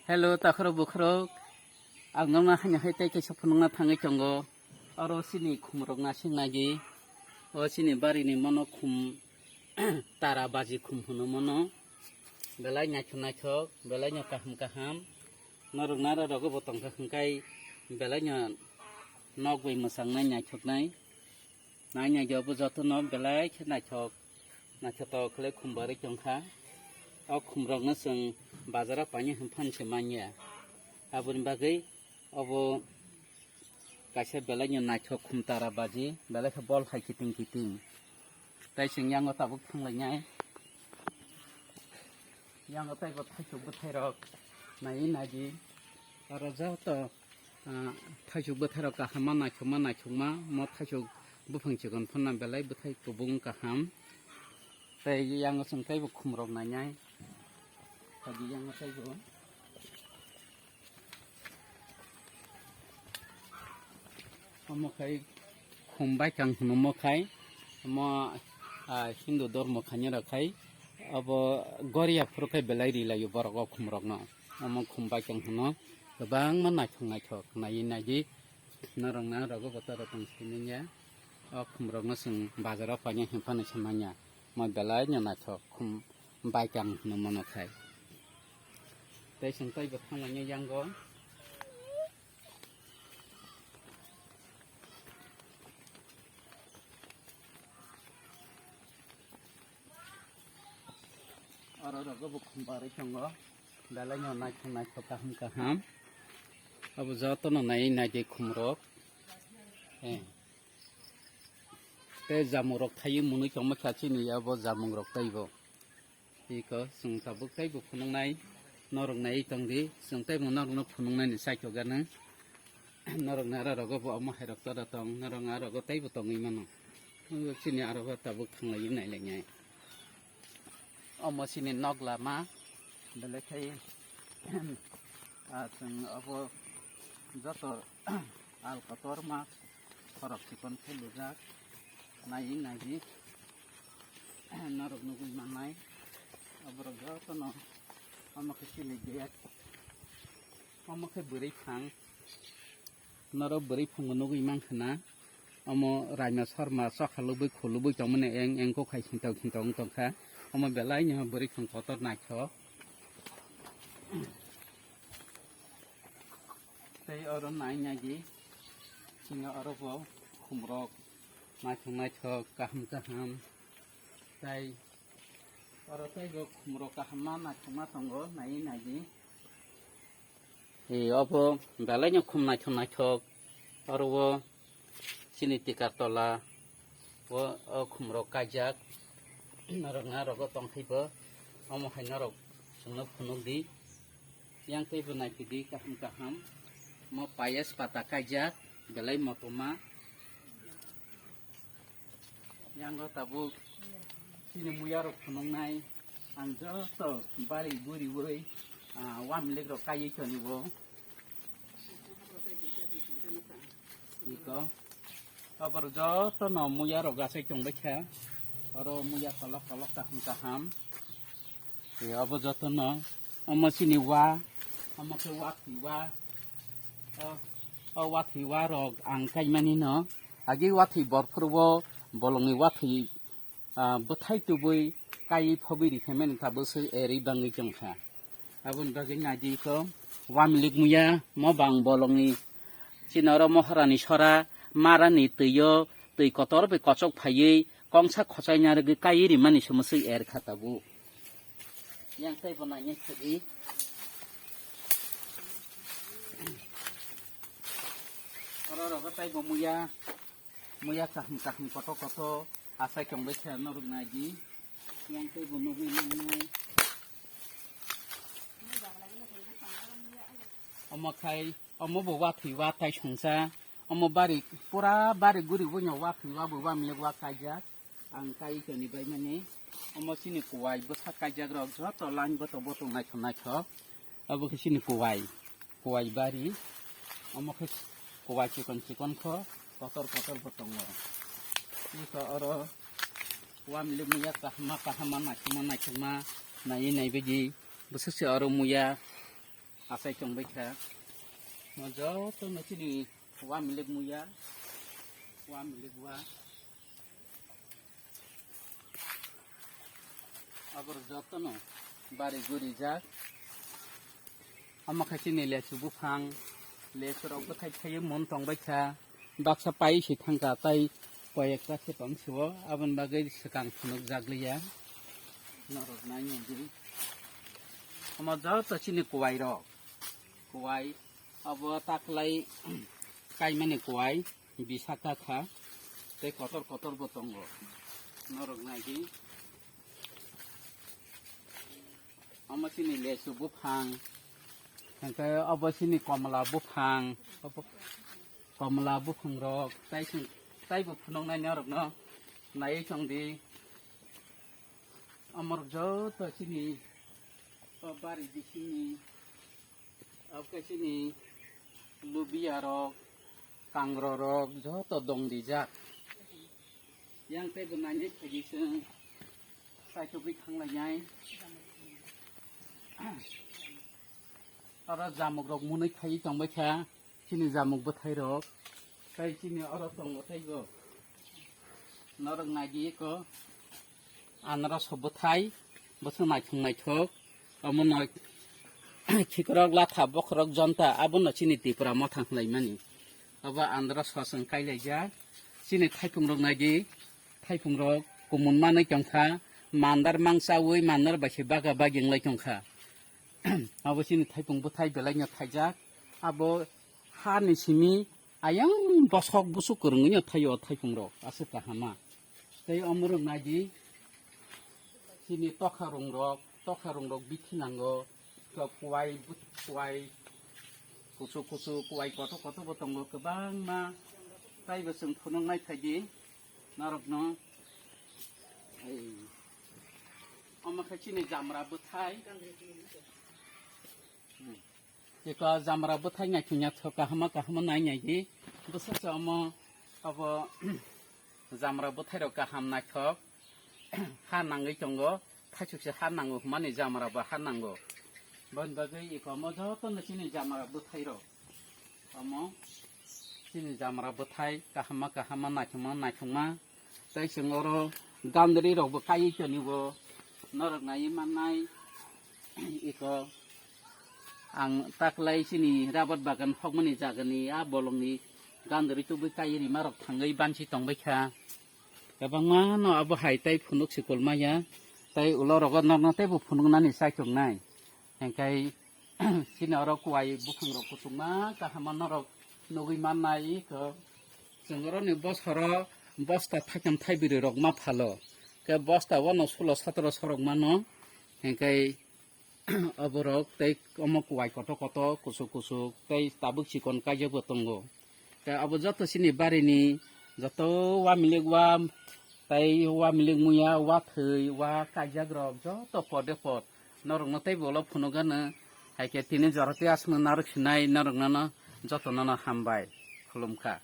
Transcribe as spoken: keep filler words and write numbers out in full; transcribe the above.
Hello, takhorok bukhorok. Ang nokna haino hai tei kaisa phunukna thangwi tongo. Oro chini khumrok naising nagi. O chini barini mono khum tara baji khum hwno mono. Belai naithok naithok, belai no kaham kaham. Norok nara rogo bo tongkha hwnkhe belai no nok bai mwchang nai naithok nai. Nai nai jobo joto no belai khe naithok. Naithotok khlai khum barwi tongkha. O khumrokno chwng bazaro paina hwnphano se manya. Aboni bagwi obo kaisa belai no naithok khum tara baji, belai khe bol hai kiting kiting. Tai chwng yango tabuk thanglainai. Yango taibo thaisok bwthairok naiwi naidi. Oro joto, ah, thaisok bwthairok kaham ma naithok ma naithok ma, mo thaisok buphang chikon phano belai bwthai kubung kaham. Tei yango chwng teibo khumrok nainai. Kagi yango teibo. Omo khai khum baikang hwnmo khai, omo, ah, Hindu dormo khainai rok khai, obo goria phuru khai belai ri laio borok o khumrokno. Omo khum baikang hwno, kwbangma naithok naithok naiwi naidi. Norok na rogo bo toro tong sini ya. O khumrokno chwng bazaro paina hwnphano se manya. Mo belai no naithok khum baikang hwnwi mano khai. Tei chwng tei bo thanglainai yango. Oro rogo bo khum barwi tongo. Belai no naithok naithok kaham kaham. Abo joto no nai nai de khumrok. Eh. Tei jamungrok thaiwi mwnwi tongma kha chini abo jamungrok teibo. Iko chwng tabuk teibo phunuknai, norok naiwi tongdi, chwng teibo norokno phunuknani chaithok gana. Norok nara rogo bo omo hairok tora tong, norok nara rogo teibo tongwi mano. Chini aro tabuk thanglaiwi nailainai. Omo chini nok lama, belai khai, ah, chwng abo joto al kotorma khorok chikon khe lujak, naiwi naiwi norok nugwi mannai. Aborok jotono omo khe chini gate, omo khe bwrwi phang, norok bwrwi phangbo nugwi mankha na. Omo Raima Sarma chokha lubui khulubui tongmani eng eng kok hai sintok sintok wng tongkha. Omo belai no bwrwi phang kotor naithok. Tei oro nai nai di. Chini oro bo khumrok naithok naithok kaham kaham. Tei oro tei bo khumrok kaham ma naithok ma tongo nai nai di. E, obo belai no khum naithok naithok. Oro o chini tikar tola o, o khum rok kaijak. Norok na rogo tongthai bo. Omo hai norok chwngno phunuk di. Yang tei bo naitidi kaham kaham. Mo payas pata kaijak. Belai motoma. Yango tabuk chini muya rok phunuknai ang joto bari buri ui, ah, wamilik rok kaiwi tonibo. Iko abor joto no muya rok gasai tongbai kha. Oro muya kolok kolok kaham kaham. Tei obo jotono omo chini wa, omo khe wa thwi wa. O, o wa thwi wa rok ang kaimani no. Agi wa thwi bor phuru o bolongni wa thwi, ah, bwthai tubui kai phobwi rikhaimani tabuk se erwi bangwi tongkha. Aboni bagwi naidi ko wamilik muya mo bang bolongni chini oro mohorani sora marani twi o twi kotor bai kochok phaiwi kongsa khochai narwgwi kaiwi rimani se mwswi erkha tabuk. Yang tei bo nainai khadi. Oro rogo tei bo muya, muya kaham kaham koto koto asai tongbai khe norok naidi. Yang tei bo nugwi mangnai. Omo khai, omo bo wa thwi wa tai songsa. Omo bari, pura bari guri boino wa thwi wa bo wa milik wa kaijak. Ang kai toni bai mani. Omo chini kuwai bwsa kaijak rok joto line boto boto naithok naithok. Abo khe chini kuwai. Kuwai bari. Omo khe kuwai chikon chikon kho. Kotor kotor bo tongo. Iko oro wa milik muya kahama kahama naithokma naithokma naiwi naibaidi. Bwswk se oro muya. Asai tongbai kha. Mo joto no chini wa milik muya, wa milik wa. Abor joto no bari guri jak. Omo khe chini lesu buphang, lesu rok bwthai thaiwi mun tongbai kha. Baksa pai se thangkha, tai koi ekta se tong sio, aboni bagwi swkang phunuk jak liya. Norok nai nai di. Omo joto chini kuwai rok. Kuwai, abo taklai kaimani kuwai, bisaka kha. Tei kotor kotor bo tongo. Norok nai di. Omo chini lesu buphang, hingke obo chini komla buphang, obo komla buphang rok, tai chwng, taibo phunuknai norokno naiwi tongdi. Omorok joto chini o bari bisingni. Abo khe chini lubiya rok, kangro rok joto dong rijak. Yang tei bo nainai phaidi chwng chaitugwi thanglainai. Oro jamuk rok mwnwi phaiwi tongbai kha, chini jamuk bwthai rok. Tei chini oro tongo teibo. Norok naidi eko. Anarosw bwthai, bwswk naithok naithok. Omono khikrok latha bokhorok jonta, abono chini Tipra Motha hwnlaimani. Obo anarosw chwng kailaijak. Chini thaiphungrok naidi, thaiphungrok kumun manwi tongkha. Mandar mangchawi mandar bai se baga bagi wnglai tongkha. Abo chini thaiphung bwthai belaino thaijak. Abo hani simi ayang bosok bwswk kwrwngwino thaio thaiphungrok, aswk kahama. Tei omorok naidi, chini tokharungrok, tokharungrok bithi nango, kok kuwai, but-, kuwai, kuchuk kuchuk, kuwai kotor kotor bo tongo kwbangma. Taibo chwng phunuknai phaidi norokno. Ei, omo khe chini jamra bwthai. Hmm. Eko jamra bwthai naithok naithok kahama kahama nai nai di. Bwswk se omo abo jamra bwthai rok kaham naithok ha nangwi tongo. Thaisuk se ha nango hwnmani jamra bo ha nango. Boni bagwi eko omo jotono chini jamra bwthai rok. Omo chini jamra bwthai kahama kahama naithokma naithokma. Tei chwng oro gandri rok bo kaiwi tonigo, norok naiwi mannai. Eko ang taklai chini rabar bagan hokmani jagani a bolongni gandri tubui kaiwi rima rok thangwi bansi tongbai kha. Kwbangma no abo hai tei phunuk sikul maya, tei ulo rogo norno teibo phunuknani chaichuknai. Hingkai chini oro kuwai buphangrok kuchukma kahama norok nugui mannai khe. Chwng oroni bosoro bosta thaitham thaibwrwi rok ma phalo. Khe bosta wano sulo sotoro sorok mano. Hingkai oborok tei omo kuwai kotor kotor kuchuk kuchuk tei tabuk chikon kaijak bo tongo. Tei abo joto chini barini joto wa milik wa tei wa milik muya wa thwi wa kaijak rok joto pode pod norokno teibo ulo phunukgano. Hai khe tini jora tei aswkno narwk sinai norokno jotono no hambai khulumkha.